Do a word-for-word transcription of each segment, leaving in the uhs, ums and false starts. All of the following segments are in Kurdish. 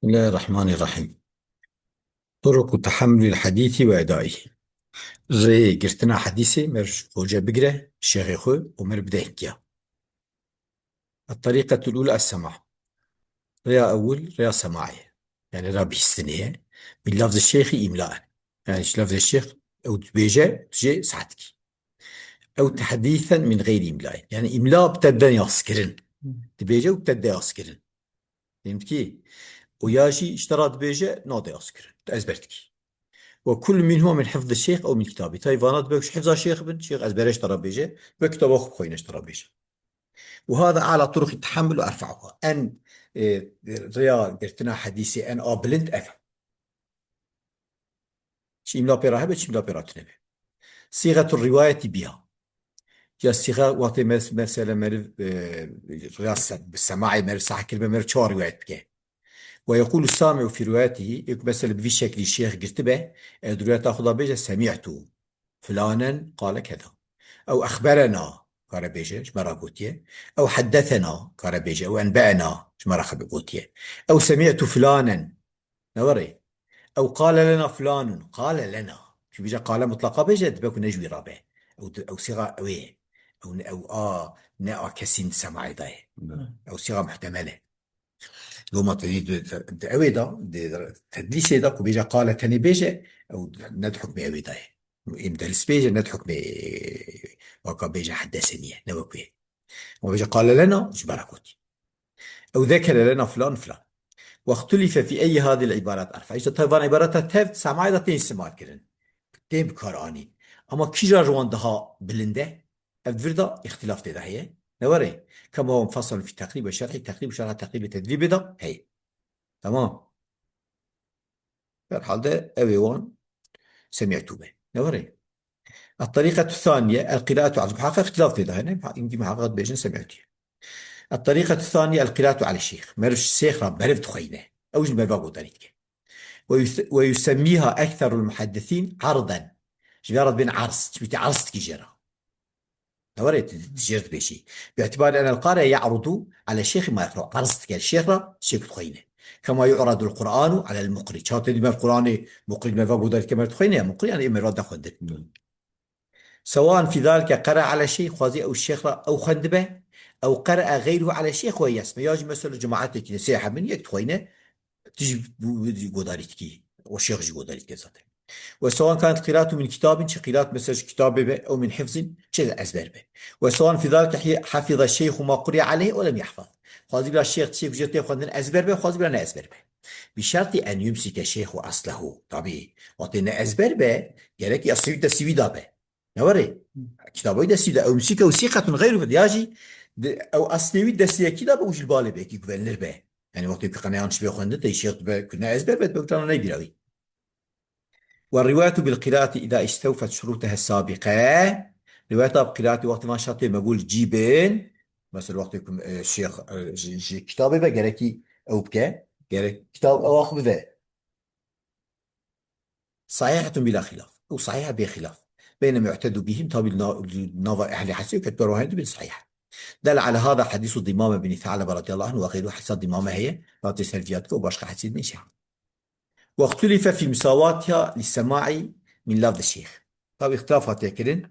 بسم الله الرحمن الرحيم. طرق تحمل الحديث وأدائه. Rê girtina hedîsê, mer ji hoca bigire, şêxê xwe û mer bide hinkiya. الطريقة الأولى السماع. Rêya ewil, rêya semaê. Yani rêya bihîstinê ye. Min lafzê şêxî îmlaen. Yani ji lafzê şêx ew dibêje, tu jê saet dikî. Ew tehdîsen min xeyrî îmlaen. Yani îmla bi te de yaskirin. Dibêje û bi te de yaskirin. Fehmtî? Û ya jî ji te re dibêje, nade yaskirin. Tu ezber dikî. Ve kullu minhuma min hifzi şeyh ew min kitabî. Tayê vana dibe ji hifza şêx bin, şêx ezbere ji te re bêje, be kitaba xwe bixwîne ji te re bêje. Û hada ala turuqî tehammul û erfa'uha. En, e, rêya girtina hedîsê en a bilind ev e. Çi îmla pê re hebe, çi îmla pê re tune be. Sîxetu rîwayetî biha. Ya sîxa wextê mes-, mesele meriv, e, rêya se-, bi semaê meriv sah kiribe, meriv çawa rîwayet bike. Ve yekulu sami'u fî rîwayetihî, êk mesele bi vî şeklî şêx girtibe, ew di rîwayeta xwe de bêje, semi'tu filanen qale keda. Ew exberena kare bêje, ji me re gotiye. Ew heddesena kare bêje, ew enbe'ena ji me re xebe gotiye. Ew semi'tu filanen, ne were. Ew qale lena filanun, qale lena. Çi bêje qale mutlaqa bêje, dibe ku ne ji wî re be. Ew di-, ew sîxa ew ê. Ew ne, ew a, ne a kesîn semaê de ye. Ne. Ew sîxa muhtemel e. Loma te dî di, di, di ewê de, di tedlîsê de ku bêje qale tenê bêje, ew ne di hukmê ewê de ye. Ê mudelis bêje, ne di hukmê waka bêje heddesê niye, ne wek wê. Ama bêje qale lena, ji me re gotî. Ew zekere lena filan filan. Wextulife fî eyî hadîl îbarat erfa. Îşte tavan îbarata tev, semaê de tên îstimal kirin. Tên bi kar anîn. Ama kîja ji wan daha bilind e? Ev di vir de îxtîlaf tê de heye. Ne were? Kema huwa mufassalun fî teqrîb ve şerhî, teqrîb û şerha teqrîb ve tedrîbê de heye. Tamam. Herhalde ew ê wan semî'tû be. Ne were? الطريقة الثانية القراءة على، muhaqqeq îxtîlaf tê de hene. Hingî muhaqqeq dibêjin semî'tû ye. الطريقة الثانية القراءة على الشيخ. Meriv ji şêx re meriv dixweyne. Ew jî meriva godarî dike. ويس-، ويسميها أكثر المحدثين عرضا. Ji vê re dibên erz. Çimkî tu erz dikî jê re. Hewerê tu, tu jê re dibêjî. باعتبار أن القارئ يعرض على الشيخ ما يقرأ. Erz dike şêx re, şêx dixweyne. كما يعرض القرآن على المقري. Çawa te dî meriv Qur'anê muqrî meriva godarî dike meriv dixweyne ya muqrî, yani ê meriva de xwendin. سواء في ذلك قرأ على الشيخ، xwazî ew şêx re ew xwendibe, أو قرأ غيره على الشيخ وهو يسمع. Ya jî mesela cemaetê kî ne sê hebin yek dixweyne, tu jî bu, bu jî godarî dikî. O şêx jî godarî dike zaten. وسواء كانت القراءة من كتاب، çi qîrat mesela ji kitabê be, ew min hifzin, çi ezber be. وسواء في ذلك حفظ الشيخ ما قرئ عليه أو لم يحفظ. Xwazî bila şêx tiştê ku jê tê xwendin ezber be, xwazî bila ne ezber be. بشرط أن يمسك الشيخ أصله. Tabî, wextê ne ezber be, gerek eslê wî destê wî de be. Ne were? Kitaba wî destê wî de. أو يمسكه ثقة غير، ya jî di-, ew eslê wî destê yekî de be û ji li balê be, yekî güvenilir be. Yani wextê ku qeneyan şibê xwendin, te şêx dibe ku ne ezber be, dibe ku cana nebîra wî. والرواية بالقراءة إذا استوفت شروطها السابقة. Rivayeta bi qiraatê wextê van şertê mebûl cî bin. Mesela wextê ku, e, şêx, e, ji, ji kitabê ve gerekî ew bike. Gerek kitab ew ax bive. صحيحة بلا خلاف. Ew sahîh e bê xilaf. بين المعتد بهم، tabî na-, nava ehlê hedîsê û ketber wahên dibin sahîh. دل على هذا حديث ضمامة بن ثعلبة رضي الله عنه وغيره. Hedîsa Dimame heye. Vatê ser viya dike û başqa hedîsê din jî. واختلف في مساواتها للسماع من لفظ الشيخ. Tabi îxtilaf hatiye kirin.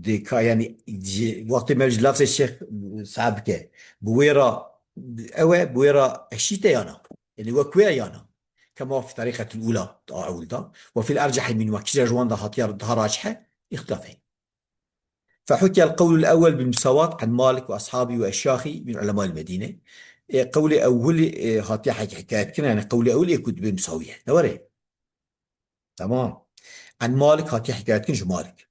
Di ka, yani, ji, wextê me ji lafzê şêx sah bike. Bi wê re ew e, bi wê re eşît e ya na? Yani wek wê ya na? كما في طريقة الأولى, a ewil da. وفي الأرجح منهما, kîja ji wan da hatiye daha racih e, îxtilaf heye. فحكي القول الأول بالمساواة عن مالك وأصحابه وأشياخه من علماء المدينة. E, qewlê ewil, e, hatiye hek-, hikayet kirin, yani qewlê ewil ê ku dibe misawiye. Ne were? Tamam. عن مالك, hatiye hikayet kirin ji Malik.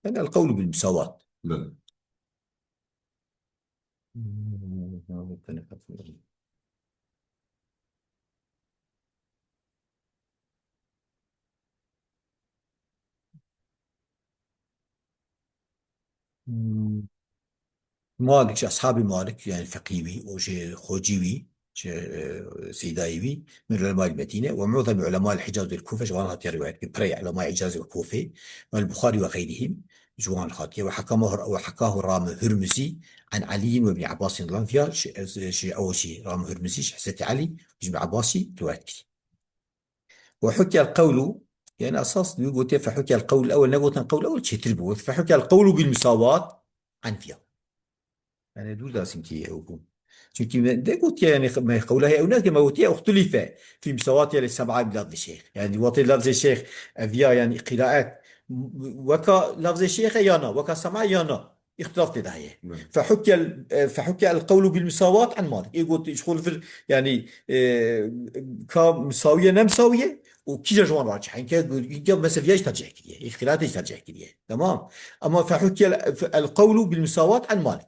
Yani القول بالمساواة. Belê. Malik, ji eshabî Malik, yani feqî wî û ji xocî wî, ji, e, seydayê wî, min ulema'il Medîne ve mu'zemi ulema'il Hicaz vel Kufe, ji wan hatiye rivayet kirin, pirey ulema'ê Hicazê ve Kufê, vel Buxarî ve xeyrihim, ji wan hatiye. Ve hekama, ve hekahu Rami Hurmuzî an Eliyyin ve Ibnî Abbasîn radiyallahu anhuma, ji, ji, ew jî Rami Hurmuzî ji Hezretî Elî, ji Ibnî Abbasî rivayet kiriye. Ve hukel qewlu, yani esas wî gotiye fe hukel qewl ewel, negotin qewl ewel çêtir bû. Fe hukel qewlu bil musavat an fiya. Yani dûr da sinkî ew bû. Çünkü me de gotiye yani me qewla ew ne me gotiye ihtulife fi musavati li sem'a bi lafzê şeyh. Yani wate lafzê şeyh eviya yani qiraet weka lafzê şeyh e ya na, weka sem'a ya na. Îxtilaf tê de heye. Evet. Fehukkel, e, fehukkel qewlu bil musavat an Malik. Ê got, ji xwe li vir, yani, e, ka misawiye ne misawiye, û kîja ji wan racih. Hinke, hinke meseleya jî tercih kiriye. Îxtilafê jî tercih kiriye. Tamam. Ama fehukkel, el qewlu bil musavat an Malik.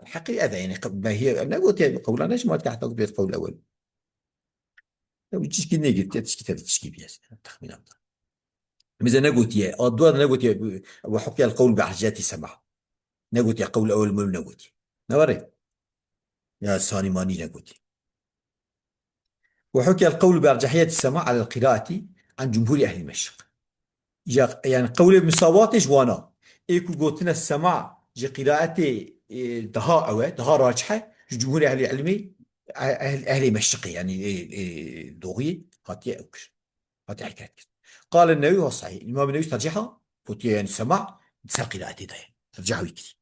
Heqî ev e, yani, me hiye, ne gotiye, qewla ne ji Malik heta ku bêt qewl ewel. Ew tişkî negirtiye, tişkî tevî tişkî bîye, texmîna min. Bize negotiye, a dua da negotiye, ve hukiye el qewl bi erciyetî sema. Negotiye, qewl ewel mum negotiye. Ne were? Ya sanî manî negotiye. Ve hukiye el qewl bi erciyetî sema alel qiraeti an cumhurî ehlî meşriq. Ya, yani qewlê misawatê ji wana. Ê ku gotine sema ji qiraetê, e, daha ew e, daha racih e, ji cumhurê ehlî ilmî, e, ehl-, ehlê meşriqê, yani, e, e, doğuyê hatiye ew kir. Hatiye hikayet kir. Qale Newî ve sahîh. Îmam Newî tercîha gotiye, yani sema ser qiraetê de ye. Tercîha wî kir.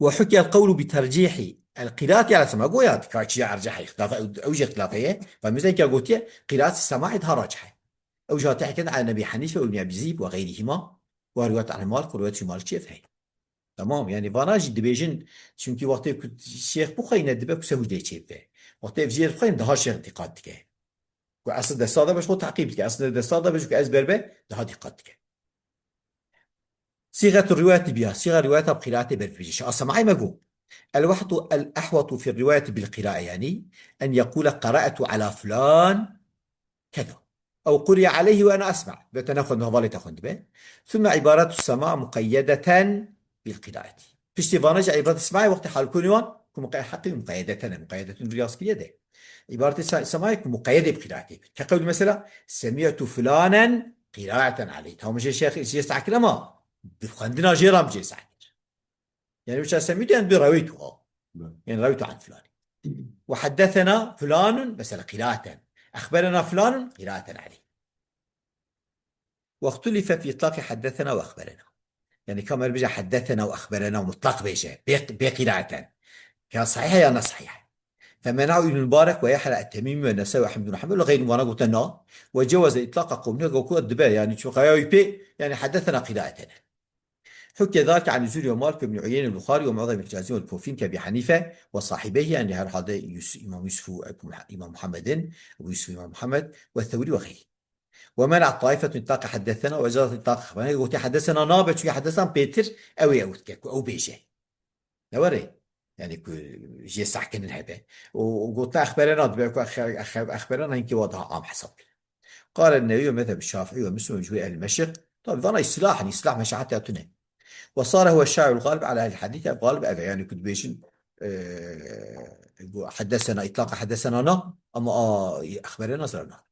Ve hukiye el qewlu bi tercîhî el qiraeti ala sema. Goya ka çiya erceh e, îxtilaf, ew, ew jî îxtilaf heye. Ve mesela ka gotiye qiraet sema daha racih e. Ew jî hatiye hikayet ala Nebî Henîfe ve Ibn Ebî Zîb ve xeyrihîma. Ve riwayet an Malik ve riwayet Malik çi heye. Tamam, yani vana jî dibêjin, çünkü wextê ku şêx bixweyne dibe ku se hûcdê çê bibe. Wextê ev jê bixweyne daha şêx dîqat dike. Ku esil desta de be ji xwe teqîb dike, esil desta de be ji ku ezber be daha dîqat dike. Sîxetu rivayetî biha, sîxa rivayeta bi qiraetê ber dibêje. Şa sema'ê me got. El wehtu el ehwetu fi rivayeti bil qirae, yani en yekule qaraetu ala fulan keda. Ew quriye aleyhi ve ena esma. Ve te nexwend, hevalê te xwendibe. Thumme ibaretu sema muqeyyedeten bil qiraeti. Piştî vana jî ibaretu sema'ê wextê halkonî wan, ku muqe-, heqî muqeyyedeten e, muqeyyedetun riyaz kiriye de. Ibaretê se-, sema'ê ku muqeyyedê bi qiraetê bî. Ke qewlî mesela, semi'tu fulanen qiraeten aleyh. Tamam jê şêx, jê sehkir ama bi xwendina jê re em jê sehkir. Yani, wisa semîtu, yani, bi reweytu ha. Evet. Yani, reweytu an fulani. Ve haddesena fulanun, mesela, qiraeten. Ehberena fulanun, qiraeten aleyh. Ve ihtulife fi itlaqi haddesena ve ehberena. Yani, ka me bêje haddesena ve ehberena mutlaq bêje. Bê, bê qiraeten. Ya sahih ya ne sahih. Femenahu Ibn Mubarek ve Yahya et-Temimi ve Nesai ve Ahmed bin Hanbel ve gayri vana gote na. Ve ceveze itlaqa qewluna goku dibe, yani, çi qaya wî pê, yani, haddesena qiraeten. Hukiye zalike an Zühri ve Malik ve Ibn Uyeyne ve Bukhari ve Mu'zem el-Hicazi ve Kufin ke Ebi Hanife ve sahibeyhi, yani herhalde Yus-, İmam Yusuf, Ebu Muha-, İmam Muhammed'in, Ebu Yusuf İmam Muhammed ve Sevri ve gayri. Ve mena'at taifetun itlaqe haddesena ve ecazet itlaqe ehberena. Gotiye haddesena nabe, çünkü haddesena pêtir ew ê ew dike, ku ew bêje. Ne were? Yani ku jê sehkirîn hebe. Û, û gotina ehberena dibe ku ex-, ex-, ehberena hinkî wa daha am hesab kir. Qale Newî ve mezheb Şafîî ve Muslim ve cumhur ehl meşriq. Tabi vana îslah, hani îslah meşahat ya tune. Ve sare huve şa'i'ul galib ala ehl hadîs, ev galib ev e. Yani ku dibêjin, e, bu haddesena, îtlaqa haddesena na, ama a, ehberena zira na.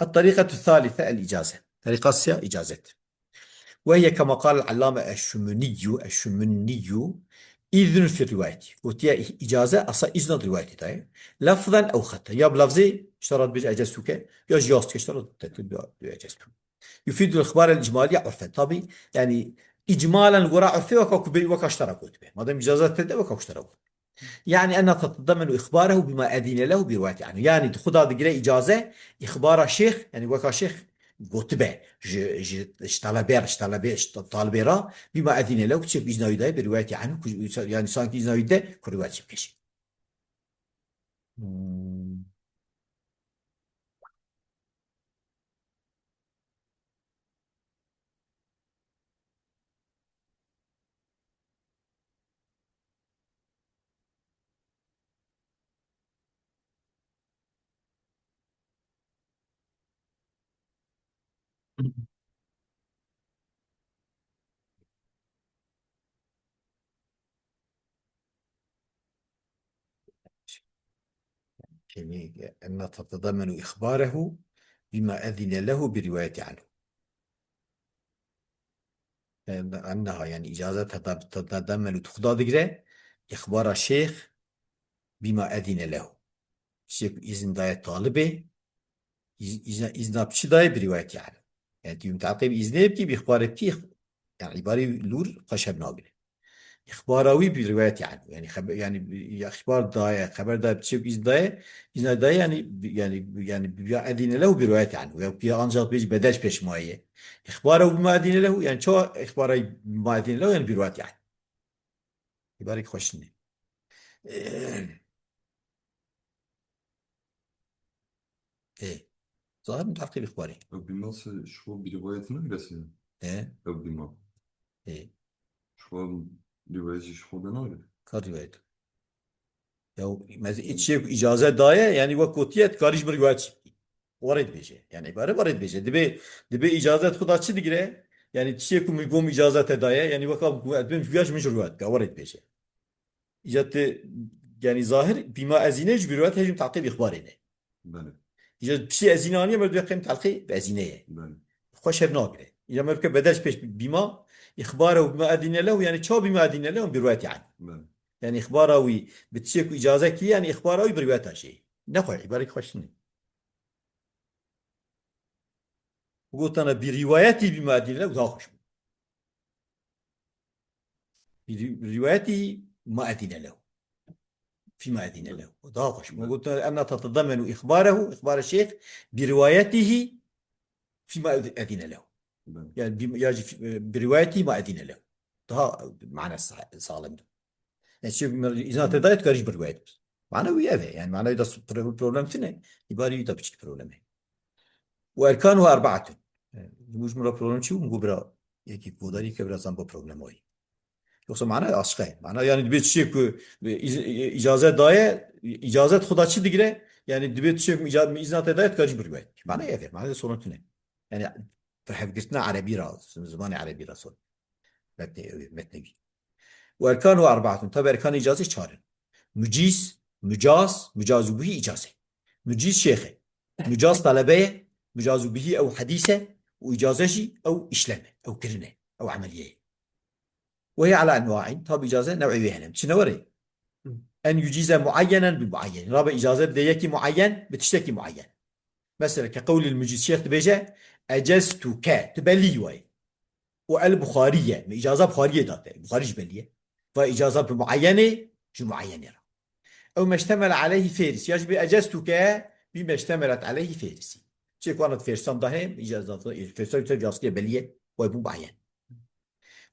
الطريقة الثالثة الإجازة. Terîqa sêya îcazet. وهي كما قال العلامة الشمني، الشمني، إذن في الرواية. Gotiye îcaze esa îzna di rivayetê de ye. لفظا أو خطا. Ya bi lafzê ji te re dibêje eceztuke, ya jî yaz dike ji te re dibêje eceztu. يفيد الإخبار الإجمالي عرفا. Tabi, yani, îcmalen li gora urfê weka ku bê-, weka ji te re gotibe. Madem îcaze tê de weka ku ji te re got. Yani, أنها تتضمن إخباره بما أذن له برواية عنه. Yani, di xwe de digire îcaze, îxbara şêx, yani weka şêx gotibe, ji, ji, ji talebê, ji talebê, ji ta-, talibê re, بما أذن له, ku çi îzna wî daye, bi rivayetî anhu, ku, yani, sanki îzna wî de, ku rivayet çi bike jî. Hmm. يعني أن تتضمن إخباره بما أذن له بالرواية عنه. e, enneha, yani îcaze teta-, tetedemmenu, tu xwe da digire, îxbara şêx bîma edîne lehu. Şêx îzin daye talibê, îz-, îzna, îzna bi çi daye? Bi rîwayetî anhu. Yani tu mutaqib îznê bikî, bi îxbarê bikî, yani îbarê lûr xwe şev nagire. Îxbara wî bi rîwayetî anhu. Yani xebe-, yani ya îxbar daye, xeber daye, bi çi îzn daye, îzna daye, yani, yani, yani bîma edîne lehu bi rîwayetî anhu. Ya, ya ancak bir bedel peşmaye. Îxbara wî bîma edîne lehu, yani çawa îxbara bîma edîne lehu, yani bi rîwayetî anhu. Îbarek xweş nîne. Ê. Zahir mutaqib îxbarê. Ew bîma se ji xwe bi rîwayetî nagire sî? Ê. Ew bîma. Ê. Ji xwe rîwayet jî ji xwe de nagire. Ka rîwayet. Ya, mez-, çiyê ku îcaze daye, yani wek gotiye, dikarî ji min rîwayet jî bikî. Werê dibêje. Yani îbare werê dibêje. Dibê, dibê îcazet xwe da çi digire? Yani tiştê ku min gom îcazete daye, yani weka ku ez bim ji viya ji min jî rîwayet bike, werê dibêje. Îca ti, yani zahir, bîma ezîne ji bi rîwayet hejim taqib îxbarê ne. Belê. Îca piştî ezîne aniye, merdû qêm telqî bi ezîne ye. Belê. Xwe şev nagire. Îca merdû ke bedel ji pêş bîma, îxbara û bîma edîne lehu, yani çawa bîma edîne lehu, bi rîwayetî anhu. Belê. Yani îxbara wî bi tiştê ku îcaze kiriye, yani îxbara wî bi rîwayeta jê. Nexwe, îbarek xweş nîne. Gotana bi rîwayetî bîma edîne lehu, daha xweş bû. Bi rî-, rîwayetî ma edîne lehu. Fîma edîne lehu. Daha xweş bû. Gotana enna tetedemenu îxbarehu, îxbare şêx, bi rîwayetî fîma edîne lehu. Belê. Yani bi, ya jî fî-, bi rîwayetî ma edîne lehu. Daha mana sa-, salim dû. Yani çi, îzna te daye, tu karî ji bi rîwayet bikî. Mana wî ev e. Yani mana wî da su-, pro-, problem tune. Îbarî wî da piçik problem e. Û erkanuha erbaetun. E, ji bo ji min re problem çi bû? Min got bira yekî kodarî ke bira zan bo problem wayî. Yoksa mana aşiqe. Mana yani dibê tiştê ku, e, îz-, e, îcaze daye, îcazet xwe da çi digire? Yani dibê tiştê ku îca-, îzna te daye, tu karî ji bi rîwayet bikî. Mana ev e. Mana de sorun tune. Yani bi hevgirtina erebî ra, zimanê erebî ra sorun. Metnê ew ê, metnê wî. Û erkanuha erbaetun, tabi erkanê îcazê çar in. Mucîz, mucaz, mucazu bihî, îcaze. Mucîz şêx e. Mucaz talebe ye, mucazu bihî ew hedîs e û îcaze jî ew îşlem e, ew kirin e, ew emelîye ye. Ve hiye ala enwaîn, tabi îcaze new'ê wê hene. Çi ne were? Hı. En yucîze muayyenen bi muayyen. Rabe îcaze bide yekî muayyen, bi tiştekî muayyen. Mesela ke qewlî mucîz şêx dibêje, eceztuke, tu belî wayî. Û el Buxarî ye. Me îcaza Buxariyê date. Buxarî jî belî ye. Va îcaza bi muayyenê, ji muayyenê re. Ew meştemel aleyhî Fêris. Ya jî bi eceztuke, bi meştemelet aleyhî Fêrisî. Çê ku ana Fêrsan dahê, îcaza Fêrsan te gaskiye belî ye. Way bû muayyen.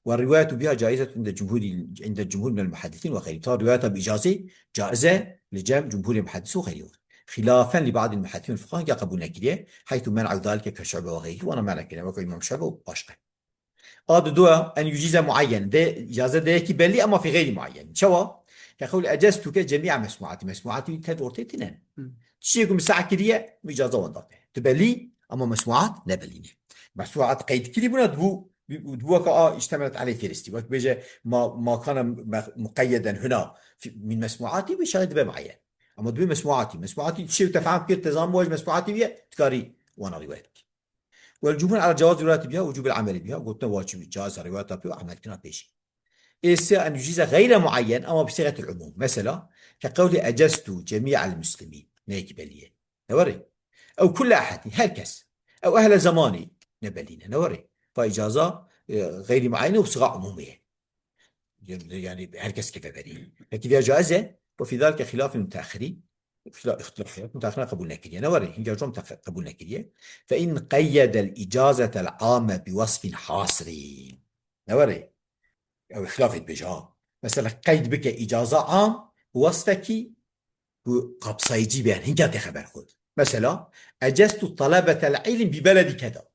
Ve rîwayetu biha caizetun inde cumhurî, inde cumhur minel muhaddisin ve xeyrî. Ta rîwayeta bi îcazê caize li cem cumhurê muhaddis û xeyrî. Xilafen li ba'dil muhaddisîn vel fuqaha, ya qebûl nekiriye. Heytu men'u zalike ke Şu'be ve xeyrî. Wana men'e kiriye. Weke Îmam Şu'be û başqe. A didoya, en yucîze muayyen. De, îcaze de yekî belî, ama fî xeyrî muayyen. Çawa? Ke qewlî eceztuke cemî'a mesmuatî. Mesmuatî wî tev ortê tîne. Hı. Tiştê ku min seh kiriye, min îcaza wan date. Tu belî, ama mesmuat ne belî ne. Mesmuat qeyd kirî bûna, dibû, dibû weke a îştemelet aleyh Fêristî. Wek bêje ma, ma kana me-, muqeyyeden huna fi-, min mesmuatî, bi şayet dibe muayyen. Ama dibe mesmuatî. Mesmuatî tiştê ku te fehm kir, te zan waj mesmuatî wî ye, tu karî wana rîwayet bikî. Vel cumhur ala cewaz rivayeti biha, wucubil ameli biha. Gotine wacib, caiz rivayeta pê û amelkirina pê jî. Ê sê en yucize gayre muayyen, ama bi sîxetil umum. Mesela, ke qewlî eceztu cemî'el muslimîn. Ne yekî belî ye. Ne were? Ew kulle ehedî, her kes. Ew ehle zemanî, ne belî ne. Ne were? Va îcaza, e, gayri muayyen û sîxa umumî ye. Yani, yani her kes keve berî. Peki diya caiz e? Ve fî zalike xilafil muteahhirî. Xila-, îxtilaf e. Muteahhirîn qebûl nekiriye. Ne were? Hinca jom qebûl nekiriye. Fe in qeyyedel îcazetel ame bi wasfin hasrî. Ne were? Ew xilafê dibêje ha. Mesela qeyd bike îcaza am bi wasfekî ku kapsayıcî be, yani hinca tê xeber xwe. Mesela, ecestu talabetel ilm bi beledi keda.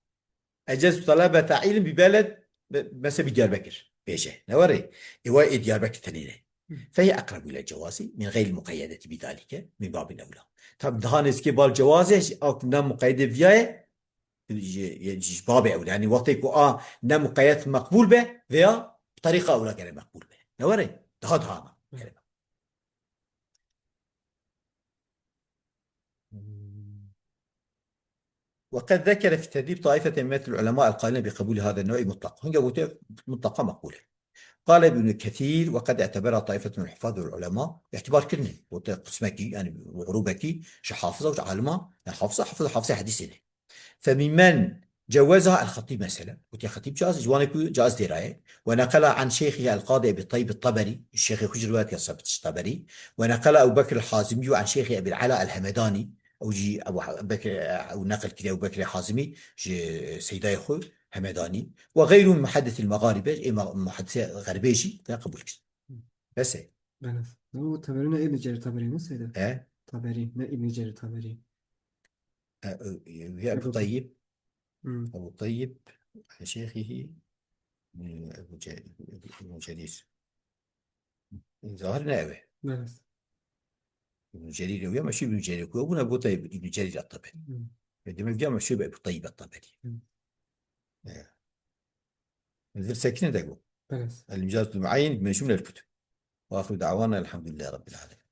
Ecestu talabete ilm bi beled, be-, mesela bi Diyarbekir bêje. Ne were? Ê wa ê Diyarbekir tenê ne. Hı. Fehiye eqrebu ile cewazî min gayri muqeyyedeti bi zalike min babin ewla. Tabi daha nêzîkê bal cewazê ji ak ne muqeyyedê viyaye, ji, ji, ji babê ewla. Yani wextê ku a ne muqeyyed meqbul be veya bi tariqa ewla gere meqbul be. Ne were? Daha daha maqbul gere. وقد ذكر في التهذيب طائفة من العلماء القائلين بقبول هذا النوع مطلقا. Hinga gote mutlaqa meqbûl e. قال ابن كثير: وقد اعتبرها طائفة من الحفاظ والعلماء. Îtibar kirine. Gote qismekî, yani grûbekî, ji hafiza û ji alima, yani hafiza, hafiza, hafiza hedîsê ne. فممن جوزها الخطيب mesela. Gote xetîb caiz, ji wanê ku caiz dêraye. ونقلها عن شيخه القاضي أبي الطيب الطبري. Şêxê xwe jî riwayet ya Sabit Taberi. ونقل أبو بكر الحازمي عن شيخه أبي العلاء الهمداني. Ew jî Ebu Ha-, Bekir, ew neqil kiriye Ebu Bekirê Hazimî ji seydayê xwe Hemedanî. وغيره من محدث المغاربة, ê ma-, muhaddisê Xerbê jî te qebûl kir. Bes e. Belê. Û Teberî ne Îbn Cerir Teberî ne seyda? E? Teberî, ne Îbn Cerir Teberî. E, e, ya Ebu Ebu Tayyib. Hmm. Ebu Tayyib, an şêxihî, e, Ebu Ce-, Ebu Cerir. Zahir ne ew e. Belê. Îbn Cerir ew ya, meşhûr Îbn Cerir ku ew bûne, gote Îbn Cerir at-Taberi. Hmm. Ve demek ya meşhûr be Ebu Tayyib at-Taberi. Hmm. E. Li vir sekine de got. Belê. المجاز المعين من جملة الكتب. وآخر دعوانا الحمد لله رب العالمين.